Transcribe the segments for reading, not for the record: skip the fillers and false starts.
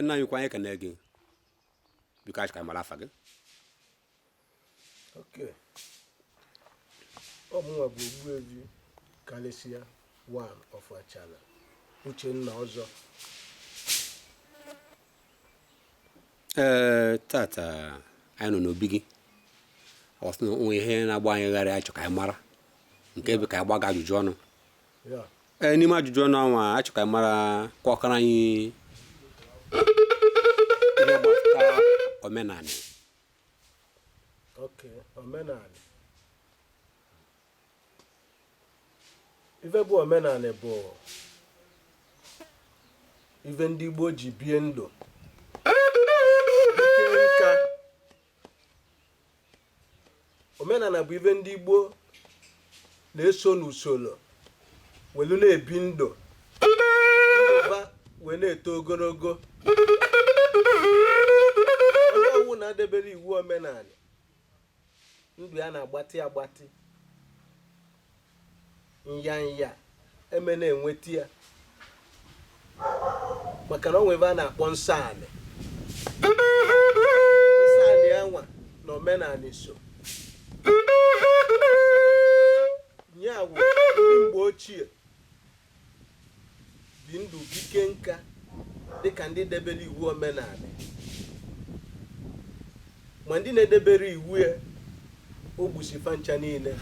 Nna anyị ukwu, anyị ekene gị. Biko, achọ ka anyị mara afa gị. Okay. Ọ mụnwa bụ Ogbuefi Kalịsịa one of Achala, Uchenna Ọzọ. Ee, tata anyị nọ n'obi gị, ọ sị na o nwe ihe na-agba anyị gharị, achọ ka anyị mara nke bụ ka anyị gbaga ajụjụ ọnụ. Ee, n'ime ajụjụ ọnụ anwa, achọ ka anyị mara kọkara anyị ihe gbasara omenanị. Okay, omenanị. Ife bụ omenanị bụ ife ndị Igbo ji bie ndụ nka. Omenala bụ ife ndị Igbo na-eso n'usoro welu na-ebi ndụ ba wee na-eto ogologo. Onye ọwụna debere iwu omenala, ndụ ya na-agbatị agbatị, nyanya eme na-enweta ya, maka na o nwe ebe a na-akpọ nsọ anị. Nsọ anị anwa na omenanị so nya wụ ndị mgbe ochie bi ndụ bike nka dịka ndị debere iwu omenanị. Ma ndị na-edebere iwu ya, o gbusi fa ncha niile.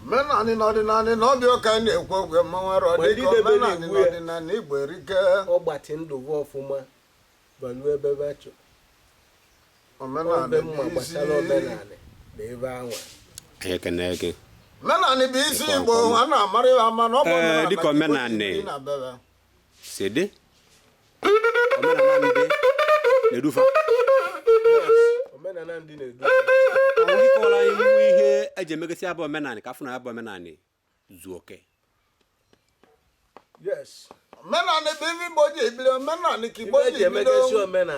Omenanị na ọdịnanị na ọbịa ụka anyị na-ekwu okwu mmanwụ arọ Ma ndị dịka debere omenanị iwu na ya. ọdịnanị Igbo erike. Ọ gbatị ndụ va ọfụma baluo ebe va chọ. Omenanị Obe bụ mma isi. gbasara omenanị na ebe anwa. Anyị ekene gị. Omenanị bụ isi Igbo a na-amara ya ama na ọ bụ Ee, omenala dịka ka Igbo ji omenanị. biri na be ha. Si dị, omenala ndị na-edufa. Omenala ndị na-edu. Ndị kọwara anyị iwu ihe eji emegasị abụ omenanị, ka afụ na abụ omenanị zuo oke. Yes. Omenanị bụ ife Igbo ji ebiri, omenanị ka Igbo Ife ji eji ebido. emegasị omenala.